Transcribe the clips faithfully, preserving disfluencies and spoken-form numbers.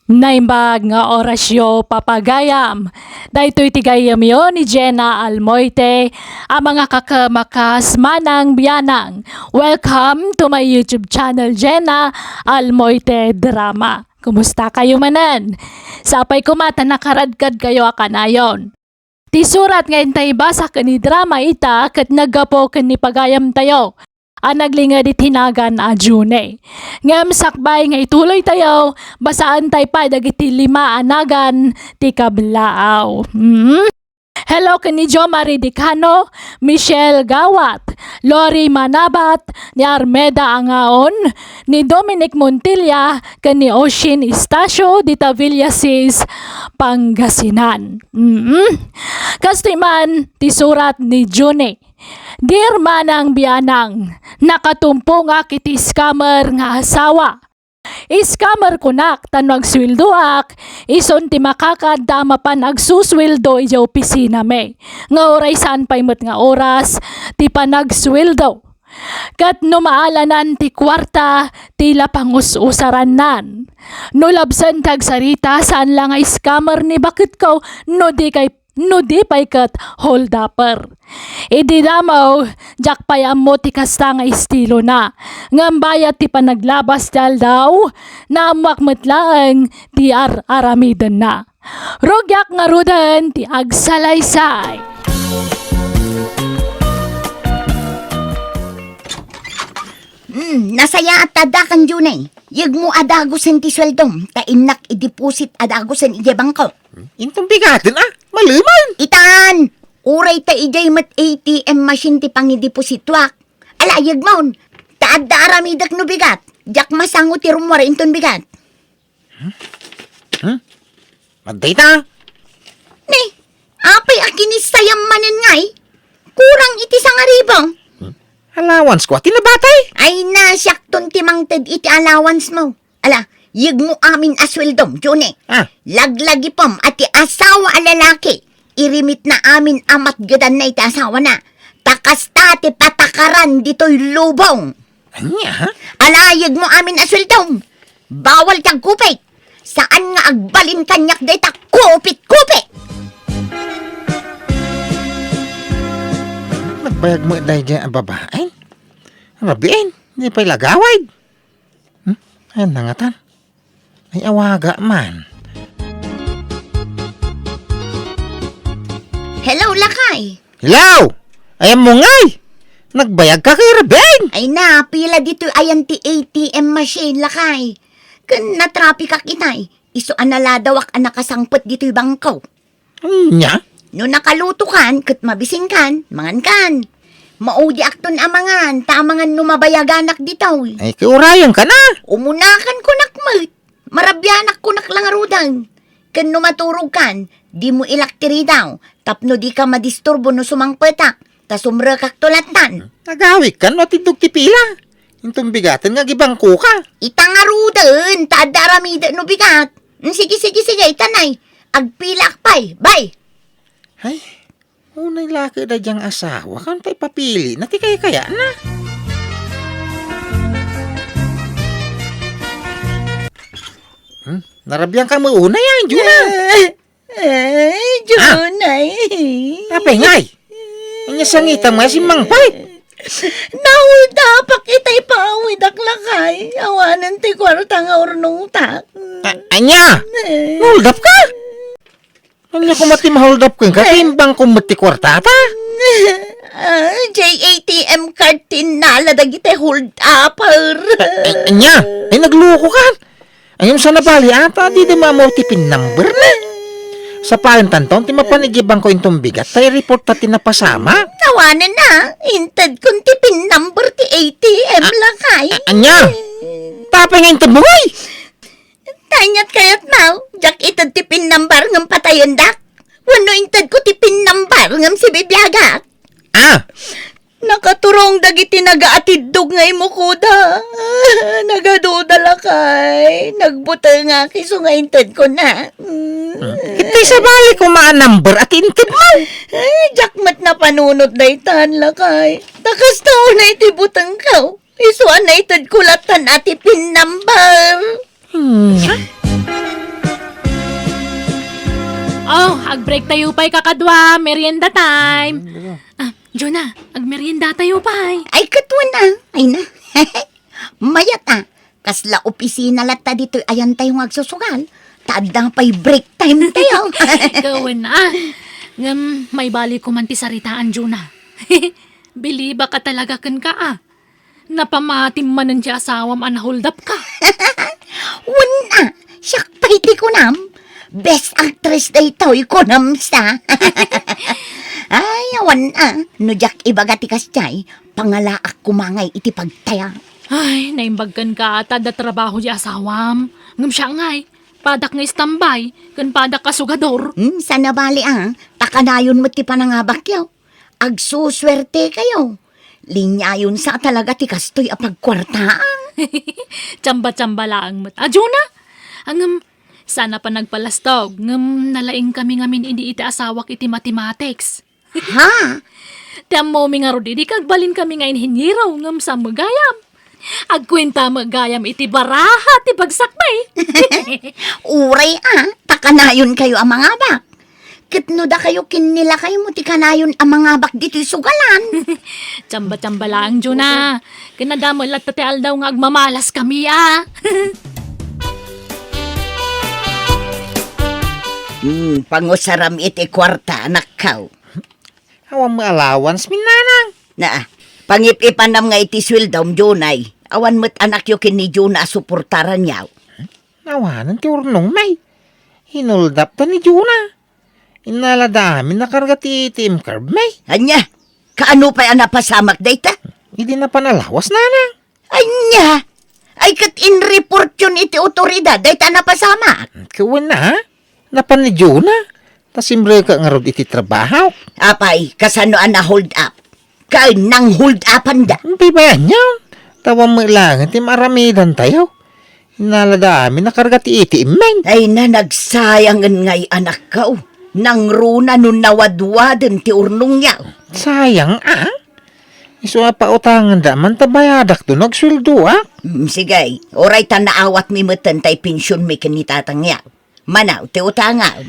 Naimbag nga orasyo, papagayam. Daytoy ti gayyemyo ni Jenna Almoite, a mga kakamakas manang bianang. Welcome to my YouTube channel, Jenna Almoite Drama. Kumusta kayo manen? Sapay koma ta nakaradkad kayo a kanayon. Ti surat nga intay basa ken ni drama ita ket naggapu ken ni pagayamtayo a naglinged iti nagan a June. Ngem sakbay nga ituloytayo, basaantay pay dagiti lima a nagan ti kablaaw. Mm. Hello ken ni Jo Marie Dicano, Michelle Gawat, Lori Manabat, ni Armeda Angaon, ni Dominic Montilla, ken ni Oshin Estacio dita Villasis, Pangasinan. Mm. Kastoy man ti surat ni June. Dear manang bianang, nakatumpongak iti scammer nga asawa. Scammer kunak, ta no agsueldoak, isun ti makakadda a mapan agsusueldo idiay opisinami. Nga uray saan pay met nga oras ti panagsueldo. Ket no maalanan ti kuarta, ti la pangus-usarannan. No labsen ti agsarita, saan la nga scammer ni baketko, no di kay, no di pay ket hold-upper. Idi damo, diak pay ammo ti kasta nga estilona. Ngem bayat ti panaglabas ti aldaw, naammoak met laeng ti ar-aramidenna. Rugiak ngaruden ti agsalaysay. Hmm, nasayaat ta addakan, June. Yegmo a dagusen ti sueldom, ta innak i-deposit a dagusen idiay bangko. Inton bigaten a, malemen. Itan, uray ta idiay met A T M machine ti pangidepositoak. Ala, yegmon. Ta adda aramidek no bigat. Diak masango ti rummuar inton bigat. Hmm? Adda ita? Ni, apay a kinissayam manen ngay? Kurang iti sangaribu. Allowance ko, ati nabatay? Ay na, siakton ti mangted iti allowance mo. Ala, yegmo amin a sueldom, June. Ah. Laglagipem a ti asawa a lalaki, irimitna amin a matgedanna iti asawana. Ta kasta ti patakaran ditoy lubong. Ania? Ala, yegmo amin a sueldom. Bawal ti agkupit. Saan nga agbalin kaniak dayta kupit-kupit. Nagbayag met daydiay a babae? Rabiin, di pay lagawid. Hmm? Ayan na ngatan. Ay, awaga man. Hello, lakay. Hello! Ayan mo ngay! Nagbayag ka kay Rebeng! Ay na, pila ditoy ayan ti A T M machine, lakay. Ken natrapikak itay. Isu a naladawak a nakasangpet ditoy bangko. Ania? No nakalutokan, ket mabisinkan, mangankan. Maudiakton a mangan, ta amangan no mabayaganak ditoy. Ay, kiurayan ka na! Umunakan kunak met. Marabianak kunak la ngaruden. Ken no maturogkan, dimo ilak ti ridaw, tapno dika madisturbo no sumangpetak, ta sumrekakto lattan. Agawidkan no atiddog ti pila. Inton bigaten nga agibangko ka. Ita ngaruden, ta adda aramiden no bigat. Mm, sige, sige, sige, itanay. Agpilaak pay. Bye. Ay, unay la ket daydiay nga asawa, ken pay papilina ti kaykayatna. Hmm? Narabian ka met unay, ah, Juna. Ay, Juna, ay. Apay ngay? Ania sangitam nga simmangpet? Nauldapak itay pawidak, lakay. Awanen ti kuarta nga urnongtak. A-, ania? Eh. Nahuldap ka? Ania koma ti mahuldap kenka? Ay. Timbang ko met ti kuartata? Ah, J A T M card ti innala dagiti hold-upper. Ay, ania? Ay, nagluko ka? Ay, ngem sa nabali ata, di di maammo ti pin number na. Sapaen tanton ti mapan idiay bangko inton bigat, ta i-report ta ti napasamak. Awanen na, inted kon ti pin number ti A T M, lakay. A-, ania? Tapay nga inted mo, ay! Tanyat kayat, Mau, diak ited ti pin number ngem patayendak. Wenno inted ko ti pin number ngem sibibiagak. Ah! Nakaturong dagiti nagaatiddog nga imukoda. Nagaduda, lakay. Nagbutengak isu nga inted ko na. Mm. Iti sabali ko nga number a ti inted mo. Ay, diak met napanunot daytan, lakay. Ta kasta unay ti butengko. Isu a naited ko lattan a ti pin number. Hmm. Tayo pay kakadua, merienda time. Mm, dito. Ah, Jonah, agmerienda tayo pay. Ay, ket wen a. Ay na. Mayat a. Kasla opisina latta ditoy ayantayo nga agsusugal. Ta adda pay break time tayo. Wen a. Ngem, maibalik ko man ti saritaan, Jonah. Bilibak a talaga kenka, a. Napamatim manen ti asawam a na-hold up ka. Wen a, siak pay ti kunam. Best actress daytoy, kunam sa. Ay, awan a, no diak ibaga ti kasdiay, pangalaak koma ngay iti pagtaya. Ay, naimbag kenka ta adda trabaho ti asawam. Ngem siak ngay, padak nga istambay, ken padak a sugador. Hmm, saan a bali a, ta kanayon met ti panangabakyo. Agsusuerte kayo. Linyayon sa talaga ti kastoy a pagkuartaan. Tsamba-tsamba laeng met. A, Jonah? Ngem, saan a panagpalastog, ngem nalaingkami ngamin idi iti asawak iti mathematics. Ha? Ti ammomi ngarud idi kagbalinkami nga inhiniero, ngem saan met gayam. Agkuenta met gayam iti baraha ti bagsakmi. Uray a, ta kanayon kayo a mangabak. Ket no dakayo ken ni lakaymo ti kanayon a mangabak ditoy sugalan. Tsamba-tsamba laeng, Jonah. Ken adda met latta ti aldaw nga agmamalaskami a. Hmm, pangusaram iti kuarta, anakko. Awan met allowance mi, nanang. Na, pangip-ipanam nga iti sueldom, Jonah. Awan met anakyo ken ni Jonah a suportaranyo. Awanen ti urnongmi. Hinoldapda ni Jonah. Innalada amin a karga ti A T M cardmi. Ania? Kaano pay a napasamak dayta? Idi napan a lawas, nanang. Ania? Ay, ket inreportyon iti otoridad dayta a napasamak? Ket wen a, napan ni Jonah. Ta simrek ngarud iti trabaho. Apay, kasano a na-hold up? Ken nang-hold upanda? Di ba ania? Awan met laeng ti maaramidantayo. Innalada amin a karga ti A T M mi. Ay na, nagsayangen ngay anakko. Nangruna no nawadwaden ti urnongyo. Sayang a. Isu a pautanganda man ta bayadakto no agsueldoak. Mm, sige, uray ta naawatmi metten tay pensionmi ken ni tatangyo. Mano ti utangam?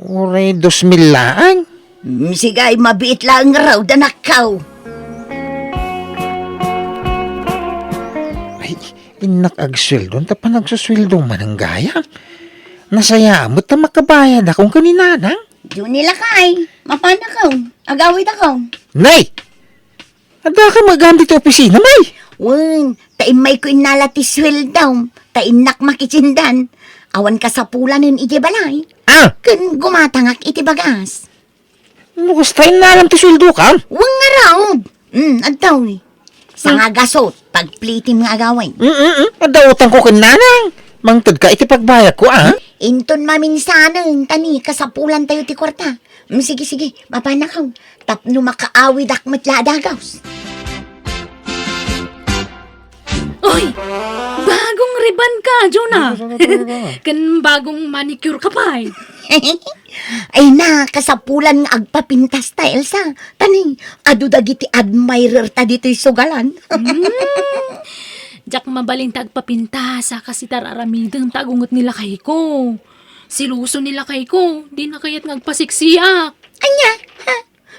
Uray dos mil laeng. Mm, sige, mabiit laeng ngarud, anakko. Ay, innak agsueldo ta panagsusueldo manen gayam. Nasayaat met ta makabayadakon ken ni nanang. Diyo ni lakay, mapanakon, agawidakon. Nay! Addaka met gayam ditoy opisinami? Wen, ta immayko innala ti sueldom, ta innak makitindan. Awan kasapulanen idiay balay. Ah! Ken gumatangak iti bagas. No kasta, innalam ti sueldokam? Wen ngarud. Hmm, adtoy. Sanga gasut, pagplitim nga agawid. Mm, mm, mm. Adda utangko ken nanang. Mangtedka iti pagbayadko, a? Inton maminsanen, ta ni kasapulantayo ti kuarta. Mm, sige, sige, mapanakon. Tapno makaawidak met la a dagus. Uy! Bagong riban ka, Jonah! Ken bagong manicure ka pay. Ay na, kasapulan nga agpapintas ta, Elsa. Ta ni, adu dagiti admirer ta ditoy sugalan. Hmm. Diak mabalin ta agpapintas, a, kas iti ar-aramidem ta agunget ni lakayko. Siloso ni lakayko, dina kayat nga agpasiksiak. Ania? Ha?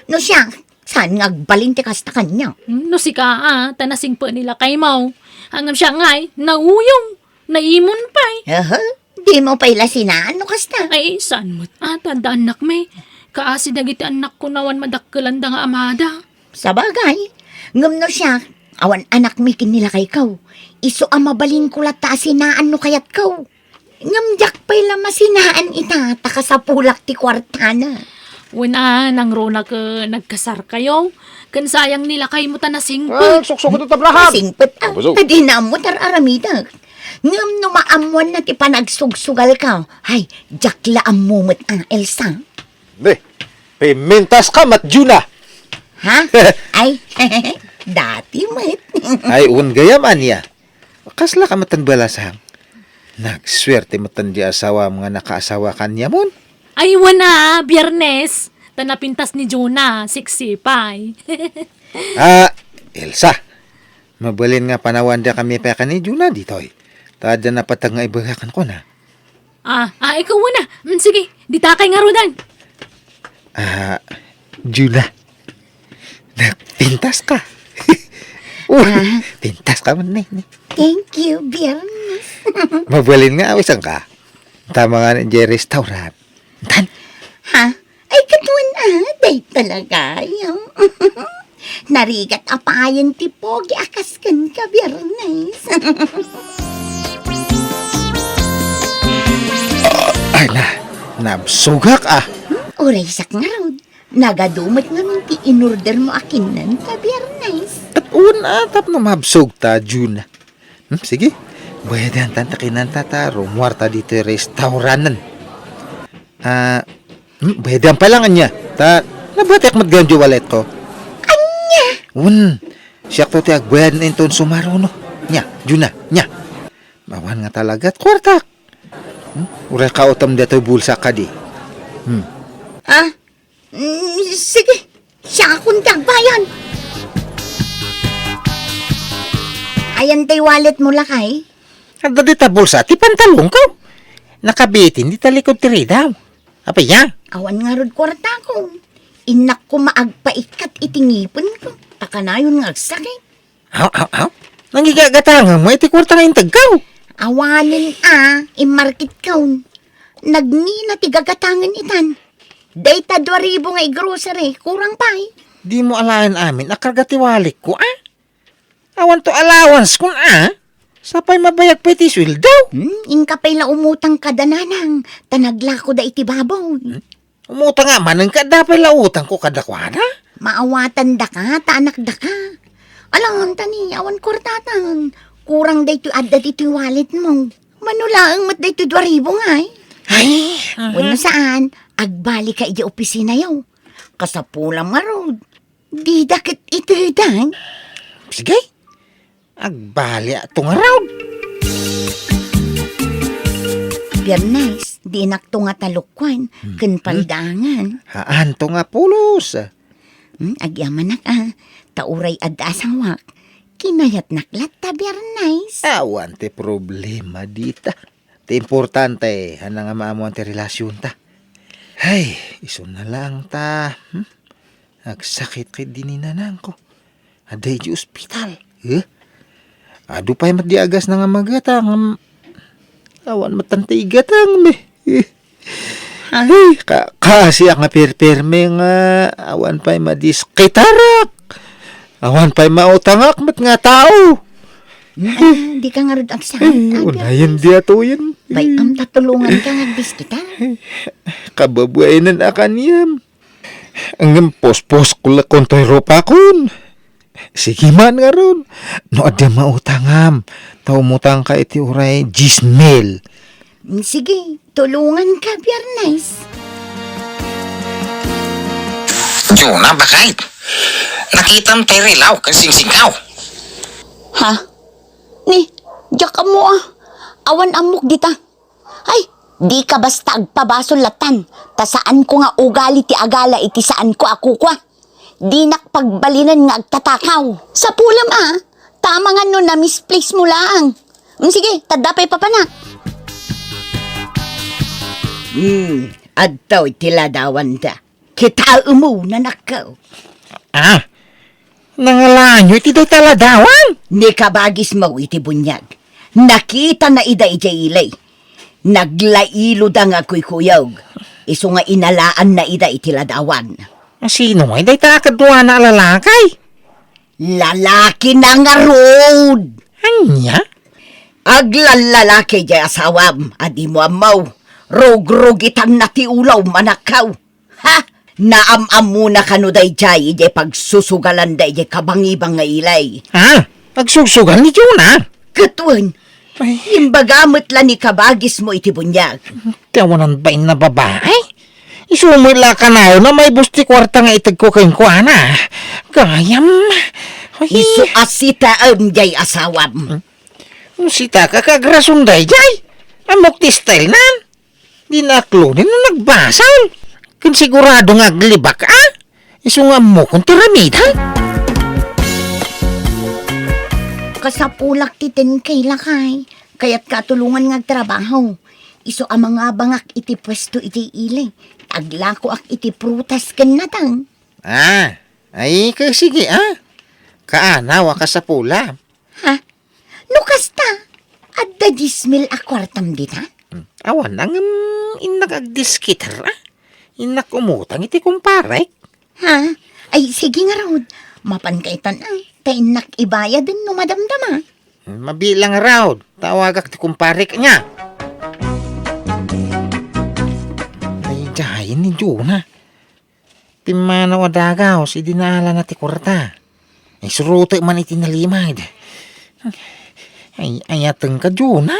No siak, saan nga agbalin ti kasta kaniak? Hmm, no sika, a, ta nasingpet ni lakaymo. Ngem siak ngay, nauyong, naimon pay. Aha, dimo pay la sinaan no kasta? Ay, saan met a, ta adda annakmi. Kaasi dagiti annakko no awan madakkelanda nga amada. Sabagay, ngem no siak, awan annakmi ken ni lakayko. Isu a mabalinko latta a sinaan no kayatko. Ngem diak pay la masinaan ita, ta kasapulak ti kuartana. Wen a, nangruna ket nagkasarkayo. Ken sayang ni lakaymo ta nasingpet. Ah, suksukot ito, Abraham! Nasingpet, a. Abusog. Ta dina ammo ti ar-aramidak. Ngem no maammoanna ti panagsugsugalko, ay, diak la ammo met a, Elsa. Di, pimintas ka met, Jonah. Ha? Ay, dati met. Ay, wen gayam, ania. Kasla ka met a balasang. Nagsuerte met a di asawam nga nakaasawa kaniamon. Ay, wen a, Biyernes. Ta napintas ni Jonah, siksi pay. Ah, Elsa. Mabalin nga panawandak kami pay ken ni Jonah ditoy. Ta adda napateg nga ibaga kenkuana. Ah, ah, ikaw muna. Mm, sige, ditakay ngaruden. Ah, Juna. Nagpintas ka. Uy, Ah. pintas ka man, ne, ne. Thank you, Biyernes. Mabalin nga awisan ka. Tama nga ni Jerry restaurant. Tan? Ha? Ay, katuan, ah, day talaga, yo. Narigat a payen ti pogi a kas ken ka, Biyernes. Ay na, nabsugak, ah. Hmm, uray sak ngarud. Nagadu met ngamin ti in-order mo a kinnan ka, Biyernes. Tapno, ah, tapno mabsog ta, June. Hmm, sige. Bayadan tan ta kinanta ta rumuarta ditoy restauranten. Ah, hmm, bayadan pa lang anya. Ta, nabatiak met gayam di wallet ko. Anya? Wen, siak to ti agbayad inton sumaruno. Nya, Juna, nya. Awan nga talagat kuartak. Hmm? Uray kautem datoy bulsa kadi. Hmm. Ah, mm, sige. Siakon ti agbayad. Ayan tay wallet mo, lakay? Adda dita bulsa ti pantalon ko. Nakabitin dita likod ti ridaw. Apay ya? Awan ngarud kuarta ko. Innak ko maagpaikkat iti ngipen ko. Ta kanayon nga agsakit. Aw, aw, aw. Nangigagatangem mo iti kuarta nga integko. Awanen a, immarket ko. Nagngina ti gagatangen itan. Dayta dua ribu nga i-grocery, kurang pay. Dimo alaen amin a karga ti wallet ko, a? Awan to allowance kon, a? Sapay mabayag pay ti sueldo. Hmm, inka pay la umutang kada nanang, ta naglakoda iti baboy. Hmm? Umutang a manen ka, adda pay la utangko kadakuada? Maawatandaka, ta anakdaka. Alangan ta ni, awan kuartatan. Kurang daytoy adda ditoy wallet mo. Mano laeng met daytoy dua ribu ngay. Ay, wenno saan, agbali ka idiay opisina yo. Kasapulam ngarud. Dida ket itedan. Sige. Agbali a tunga raw. Biyernes, dinak tunga talukwan, Hmm. ken Hmm. paldaangan. Haan tunga pulos. Hmm, agyamanak a, ta uray adda asawak. Kinayatnak latta, Biyernes. Awan ti problema dita. Ti importante, haan nga maammoan ti relasionta. Hay, isuna laeng ta, hmm? Agsakit ket di ni nanangko. Adda idiay ospital. Eh? Adu pay met di agasna nga magatang, ngem awan met tan ti igatangmi. Eh. Ay, ka-, kaasiak nga pirpirme nga awan pay madiskitarak. Awan pay mautangak met nga tao. Ah, di ka ngarud agsakit, Ay, Albert. Unayen di atuyen. Bay-am ta tulongan ka nga agdiskita. Kababainen a kaniam. Ngem puspos ko la kuntoy rupakon. Sige man ngarud. No adda mautangam, ta umutang ka iti uray dies mil. Sige, tulongan ka, Biyernes. Juna, bakay. Nakitam tay rilaw ken singsingkaw. Ha? Ni, diak ammo a. Awan ammok dita. Ay, di ka basta agpabasol latan, ta saanko nga ugali ti agala iti saanko a kukua. Dinak pagbalinen nga agtatakaw. Sapulam a, tama nga no na-misplace mo laeng. Mm, sige, tadda pay papanak. Hmm, adtoy ti ladawanda. Kitaem mo, nanakko. Ah, nangalaanyo iti dayta ladawan? Ni kabagismo iti buniag. Nakitana ida idiay ili. Naglailoda nga agkuykuyog. Isu nga inalaanna ida iti ladawan. Sino ngay dayta a kaduana a lalaki? Lalakina ngarud! Ania? Aglallalaki diay asawam a dimo ammo. Rugrugitanna ti ulom, manakko. Ha? Naam-ammona kano daydiay idiay pagsusugalanda idiay kabangibang nga ili. Ha? Agsusugal ni Juna? Ket wen, Ay. Imbaga met la ni kabagismo iti buniag. Ti awanan bain a babai? Isu met la kanayon a maibus ti kuarta nga itegko kenkuana. Gayam. Ay. Isu a sitaem diay asawam. Hmm? Sitaka ket agrason daydiay. Ammok ti style nan. Di naaklonen no nagbasol. Ken sigurado nga aglibak, a? Isu nga ammokon ti aramiden. Kasapulak ti ten K, lakay. Kayatka a tulongan nga agtrabaho. Isu a mangabangak iti puesto iti ili, ta aglakoak iti prutas ken natang. Ah, ay, ka-, sige, ah. Kaanaw a kasapula. Ha? No kasta, adda dies mil a kuartam dita? Hmm. Awan, ngem innak agdiskiter, ah. Innak umutang iti kumparek. Ha? Ay, sige ngarud. Mapan kaytan, ah. Ta innak ibayaden no madamdama. Mabilang ngarud. Tawagak ti kumparek niya. Ay, diay ni Juna. Pimmanaw a dagaw, si dinaalana ti kuarta. Ay, surutek man iti nalimad. Ay, ayatenka, Juna.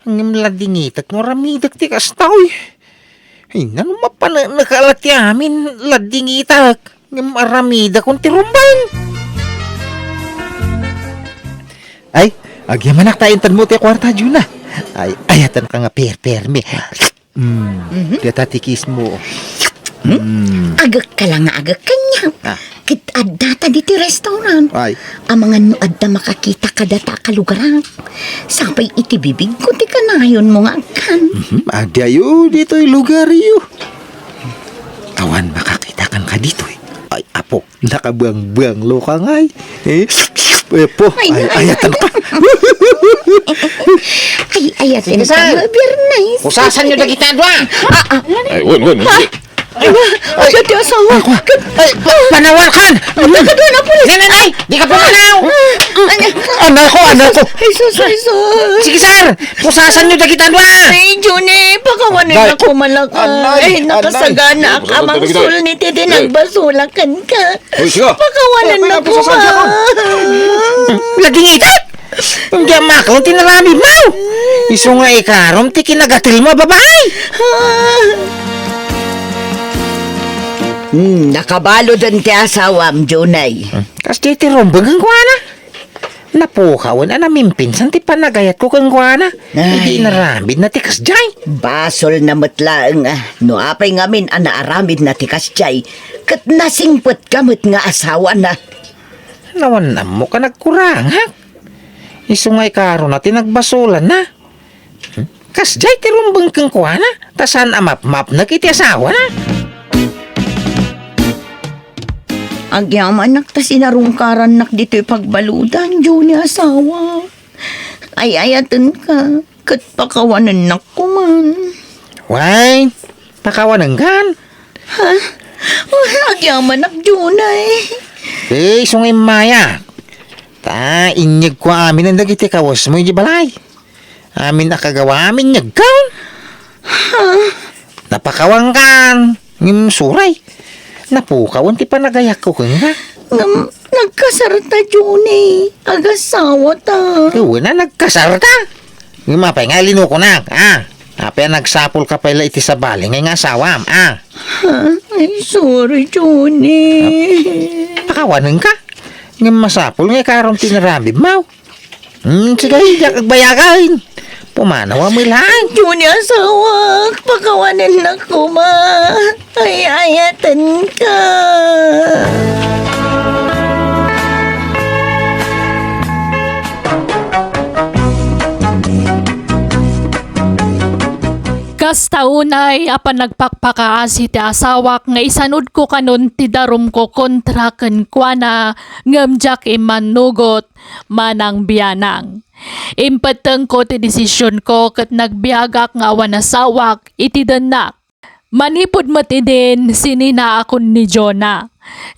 Ngem ladingitek no aramidek ti kasta, oy. Ay, nano mapaneknek a la ti amin, ladingitek. Ngem aramidakon ti rumbeng. Ay, agyamanak ta intedmo ti kuarta, Juna. Ay, ayatenka nga perpermi. Mm. Mhm. Data ti kiss mo. Hmm? Mm. Agek ka lang nga agek kaniak. Ah. Ket adda ta diti restaurant. Ay. Amangan no adda makakita kadata a kalugarak. Sapay iti bibigko ti kanayonmo nga agkan. Mhm. Adi ayo ditoy lugaryo. Awan makakita kan kaditoy. Ay, apo. Nakabuangbuanglo ka ngay. Eh, eh, po. Ay, ay, ay, ay, ayaten ka. Ay, ayaten ka, Sige, sir. Bernice. Pusasan niyo dagita dua. Ah, ah. Ay, wen, wen, wen. Ay, ay, ay, asawa. Ay, pa-, panawan kan. Ay, kadua na, pulis. Nay, nay, nay, di ka pumanaw. Ay, anak ko, anak ko. Ay, sus, ay, sus. Sige, sir. Pusasan niyo dagita dua. Ay, Juni, pakawanen Anay. Ako malakay. Anay, Ay, anay. Nakasagana Ay, ka, pusasan dagita. Mangsul ni titi Ay. Nagbasulakan ka. Hoy, siya! Pakawanan Ay, na ko, pusasan siya, ma. Laging itak! Hindi ang makon, tinaramid mo! Isu nga ikarom ti kinagatil mo, babae! Hmm, nakabaluden ti asawam, Junay. Hmm, kas di ti rumbeng ang kuana? Napukawen a namimpinsan ti panagayatko kenkuana. Ay. Idi inaramidna ti kasdiay. Basolna met laeng, ah, no apay ngamin a naaramidna ti kasdiay, ket nasingpetka met nga asawana. Nawan ammok a nagkurangak. Isu nga ikarona ti nagbasolanna. Hmm? Kasdiay ti rumbeng kenkuana, ta saan a mapmapnek iti asawana. Agyamanak ta sinarungkarannak ditoy pagbaludan, Juni asawa. Ay-ayatenka, ket pakawanennak koman. Wen, pakawanenkan? Ha? Agyamanak, Junay. Eh, isu nga immaya. Ta, inyegko amin dagiti kawesmo iti balay. Amin a kagawam, inyegko. Ha? Napakawankan. Ngem suray. Napukawen ti panagayakko kenka. Ngem nagkasarta, Juni. Agasawata. Wen a nagkasarta. Ngem apay nga ilinukonak, ah? Apay a nagsapulka pay la iti sabali nga asawam, ah? Ha? Ay, sorry, Juni. Pakawanenka. Ngem masapul nga ikarom ti inaramidmo. Hmm, sige, diak agbayagan. Pumanaw a milan. Juni asawak, pakawanennak koma. Ay-ayatenka. Kasta unay a panagpakpakaasi ti asawak nga isanudko kanon ti darumko kontra kenkuana, ngem diak immanugot, manang bianang. Impettengko ti desisionko ket nagbiagak nga awan asawak iti dennak. Manipud met idin, sininaakon ni Jonah.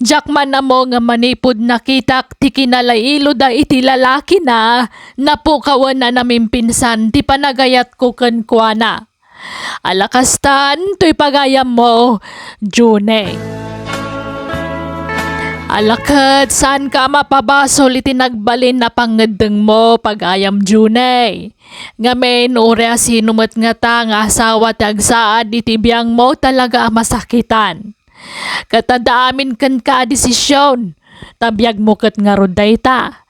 Diak man ammo nga manipud nakitak ti kinalailuda iti lalakina, napukawen a namimpinsan ti panagayatko kenkuana. Ala kastan, toy pagayammo, June. Ala ket, saanka a mapabasol iti nagbalin a pangngeddengmo, pagayam June. Ngamin, uray a sino met ngata nga asawa ti agsaad iti biangmo, talaga a masakitan. Ket adda amin kenka a desision, ta biagmo ket ngarud dayta.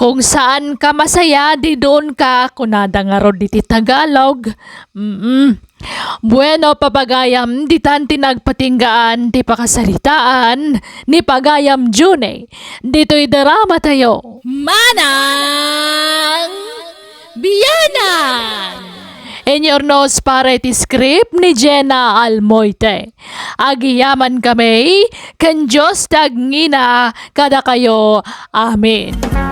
Kung saanka masaya, diduonka, kunada ngarud iti Tagalog. Mm. Bueno, papagayam, ditan ti nagpatinggaan ti pakasaritaan ni pagayam June ditoy drama tayo. Manang Bianang! Inurnos para iti script ni Jenna Almoite. Agyamankami ken Dios ti agngina kadakayo. Amen.